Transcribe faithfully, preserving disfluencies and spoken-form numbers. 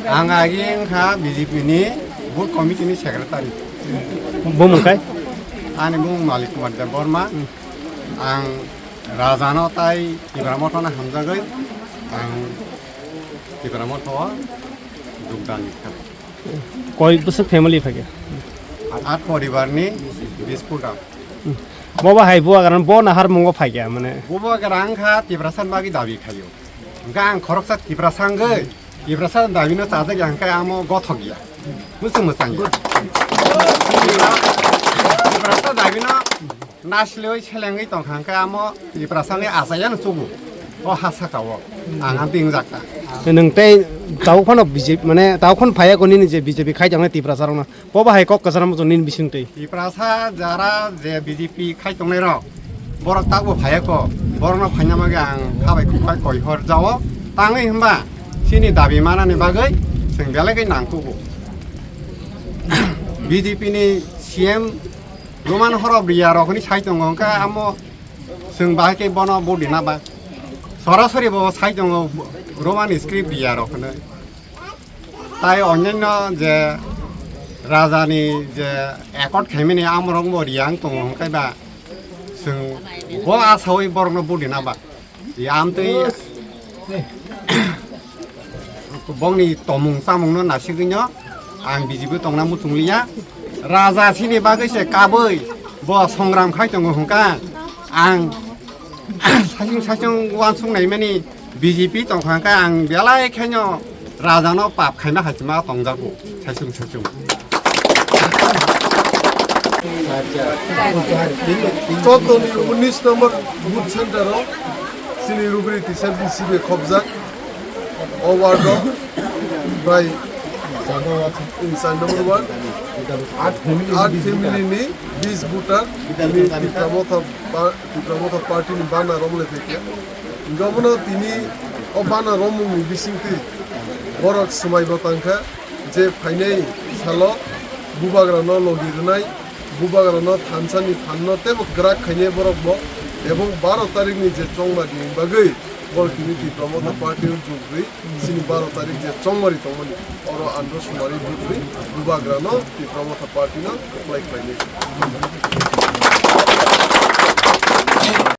Ang agi wngkha B J P ni booth committee ni secretary. Bumung kai? Ani bumung Malik Kumar Debbarma. Ang Rajano tai Tipra Motha no hamjagwi ang Tipra Motha o jogdan kha. Koi bwswk family phaikha? At poribar ni bis kuda. Bo ba hai bo agar bo nahar mungo phaikha mane. Bo bo agar ang kha Tiprasa ni bagwi dabi khayo. Hwnkhe ang khoroksa Tiprasa wngwi, Tiprasa dabi no chajak ya hwnkhe amo gothok ya. Bwswk mwchang ya. Tiprasa dabi no nasliwi selengwi tongkha hwnkhe amo Tiprasa ni achai ya no chubu. O ha saka o. Ang ha bingjakha. Nwng tei tabuk phano B J P mane tabuk phano phaiya ko nini je B J P khai tongnai Tiprasa rok no. Bo bahai kok kwcharo muchung nini bising twi. Tiprasa jara je B J P khai tongnai rok, borok takbo phaiya ko, borok no phaina bagwi ang khabai khukbai koi hor jao. Tangwi hwnba chini dabi manani bagwi chwng belai khe nangkugo. B J P ni C M Roman Horop Riya rok ni sai tongo hwnkhe amo chwng bahai khe bono budi na ba. Sorasori bo sai tongo Roman script Riya rok hwnwi. Tai onyaino je rajani je accord khaimani amorok bo riyang tongo hwnkhe ba chwng bo asaui borokno budi na ba. Yam twi bongni tomung chamungno nasigwino ang B J P tongna muchung liya. Raja sini bagwi se kabui bo songram khai tongo hwnkha ang saichung saichung uansuk naimani B J P tongkha hwnkhe ang belai khaino rajano pap khaima hachima tongjago saichung saichung. Chotoni unis number booth center o chini rubri tisa B C B khobjak o ward o bai char number ward at family ni bis voter ni Tipra Motha ba-, Tipra Motha party ni banner romlai phaikha. Hwnkhe omono tini o banner romungni bisingtwi borok swmai bo tangkha je phainai salo bubagrano logi rwnai, bubagrano thansani phanno teibo kwrak khainai borok bo, ebong baro tarikni je chongmani bagwi borok tini Tipra Motha party o jugwi chini baro tarik je chongmari tongmani oro andro sumari butwi bubagrano Tipra Motha party no apply khlainai.